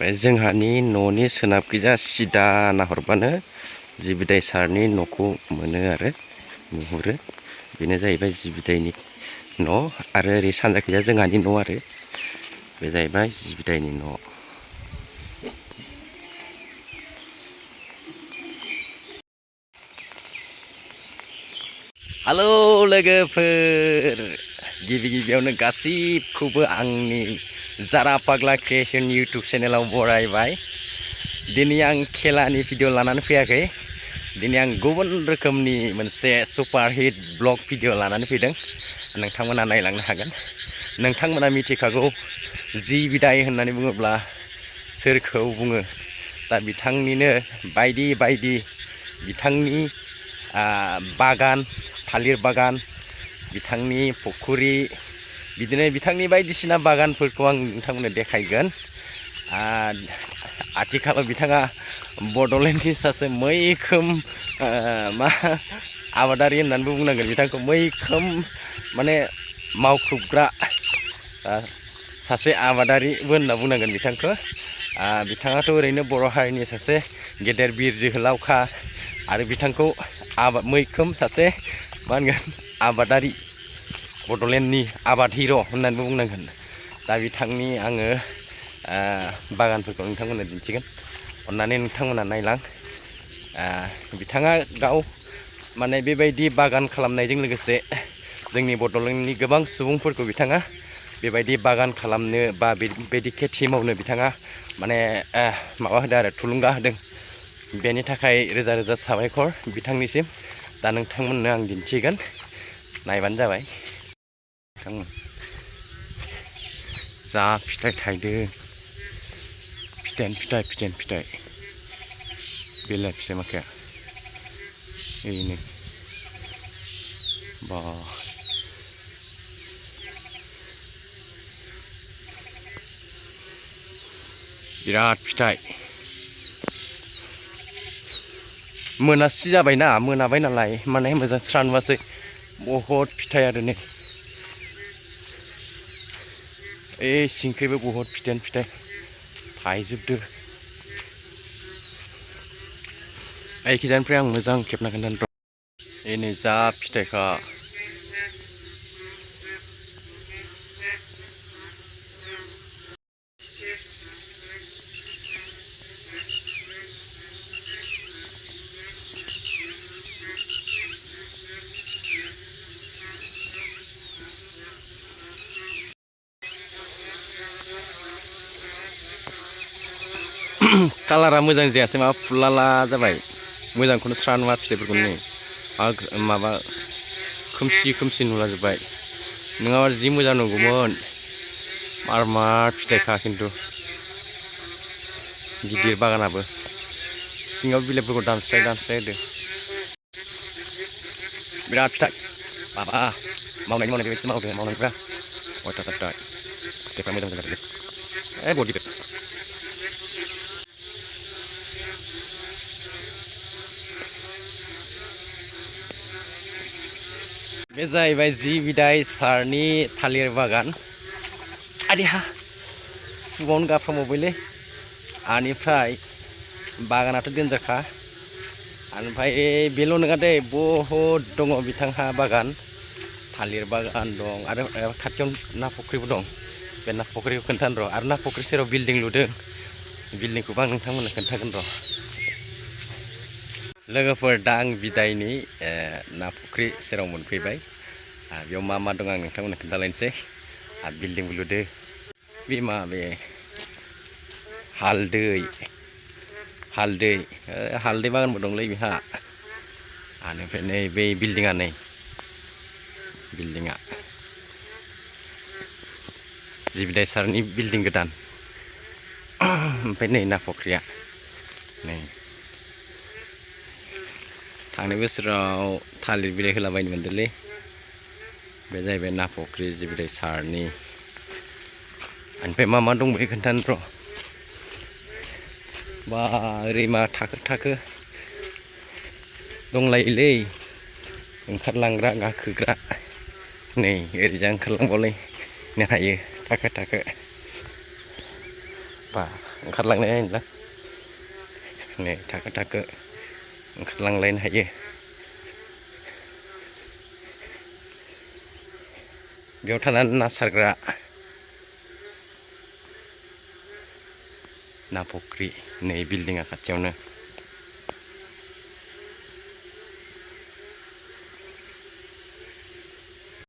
ओमफ्राय जोंहानि न'नि सोनाबखैजा सिदा नाहरबानो जिबिदाय सारनि न'खौ मोनो आरो नुहुरो। बेनो जाहैबाय जिबिदायनि न' आरो ओरै सानजाखैजा जोंहानि न' आरो बे जाहैबाय जिबिदायनि न'। हेलौ लोगोफोर, गिबियावनो गासिबखौबो आंनि जारा पाग्ला क्रिएशन इउटुब चेनेलाव बरायबाय। दिनै आं खेलानि भिडिअ लानानै फैयाखै, दिनै आं गुबुन रोखोमनि मोनसे सुपारहिट ब्लग भिडिअ लानानै फैदों। नोंथांमोना नायलांनो हागोन। नोंथांमोना मिथिखागौ जिबिदाय होननानै बुङोब्ला सोरखौ बुङो। दा बिथांनिनो बायदि बायदि बिथांनि बागान, थालिर बागान, बिथांनि फुख्रि, बिदिनो बिथांनि बायदिसिना बागानफोरखौ आं नोंथांमोननो देखायगोन। आथिखालाव बिथाङा बड'लेण्डनि सासे मैखोम आबादारि होननानैबो बुंनांगोन। बिथांखौ मैखोम माने मावख्रुबग्रा सासे आबादारिबो होनना बुंनांगोन बिथांखौ। बिथाङाथ' ओरैनो बर' हारिनि सासे गेदेर बिर जोहोलावखा आरो बिथांखौ मैखोम सासे मा होनगोन आबादारि, बड'लेण्डनि आबाद हिर' होननानैबो बुंनांगोन। दा बिथांनि आङो बागानफोरखौ नोंथांमोननो दिन्थिगोन। अन्नानै नोंथांमोना नायलां। बिथाङा गाव माने बेबायदि बागान खालामनायजों लोगोसे जोंनि बड'लेण्डनि गोबां सुबुंफोरखौ बिथाङा बेबायदि बागान खालामनो बा बेबायदि खेथि मावनो बिथाङा माने माबा होदों आरो थुलुंगा होदों। बेनि थाखाय रोजा रोजा साबायखर बिथांनिसिम। दा नोंथांमोननो आं दिन्थिगोन, नायबानो जाबाय। जा फिथाइ थाइदों, फिथाइ बेलाय फिथाइ माखाया ओरैनो बा बिराद फिथाइ। मोनासि जाबायना, मोनाबाय नालाय माने मोजां स्रां नुवासै। बहुद फिथाइ आरो नै सिंखैबो बहुद फिथाइयानो फिथाइ थाइजोबदो। एखिजानिफ्राय आं मोजां खेबना खोन्थानो र'। नै जा फिथाइखा। कालारा मोजां जायासै, माबा फुलाला जाबाय। मोजांखौनो स्रा नुवा फिथाइफोरखौनो नै माबा खोमसि नुलाजोब्बाय। नङाबा जि मोजां नंगौमोन। मार फिथाइखा खिन्थु गिदिर बागानाबो। सिङाव बिलाइफोरखौ दानस्राय होदो। बिराद फिथाइ माबा मावनाय बेबायदिसो मावनायफ्रा अयथासार फिथाइफ्रा मोजां जादों। बहुत गिदिर। बे जाहैबाय जिबिदाय सारनि थालिर बागान। आदिहा सुबावनो गाफ्रामबावबायलै। आनिफ्राय बागानाथ' देन्जारखा। ओमफ्राय बेल' नङा दे, बहुद दङ बिथांहा बागान। थालिर बागान दं आरो खाथियाव ना फुख्रिबो दं। बे ना फुख्रिखौ खोन्थानो र'। आरो ना फुख्रि सेराव बिल्डिं लुदों। बिल्डिंखौबो आं नोंथांमोननो खोन्थागोन र'। लोगोफोर, दा आं बिदायनि ना फुख्रि सेराव मोनफैबाय। बेयाव मा मा दं आं नोंथांमोननो खोन्थालायनोसै। आरो बिल्डिंबो लुदो। बे हालदै बागानबो दंलै बेहा। बेनिफ्राय नै बै बिल्डिंआ जिबिदाय सारनि बिल्डिं गोदान। ओमफ्राय नै ना फुख्रिया नै। थांनाय बोसोराव थालिर बिलाइ होलाबायनो मोनदोंलै। बे जाहैबाय ना फुख्रि जिबिदाय सारनि। ओमफ्राय मा मा दंबायो खोन्थानो र'। बा ओरै मा थाखो दंलायोलै ओंखारलांग्रा गाखोग्रा। नै ओरैजा ओंखारलांबावलायनो हायो थाखो। बा ओंखारलांनाय नायनोलां नै थाखो थाखो ओंखारलांलायनो हायो बेयाव थानानै ना सारग्रा ना फुख्रि नै बिल्डिंआ खाथियावनो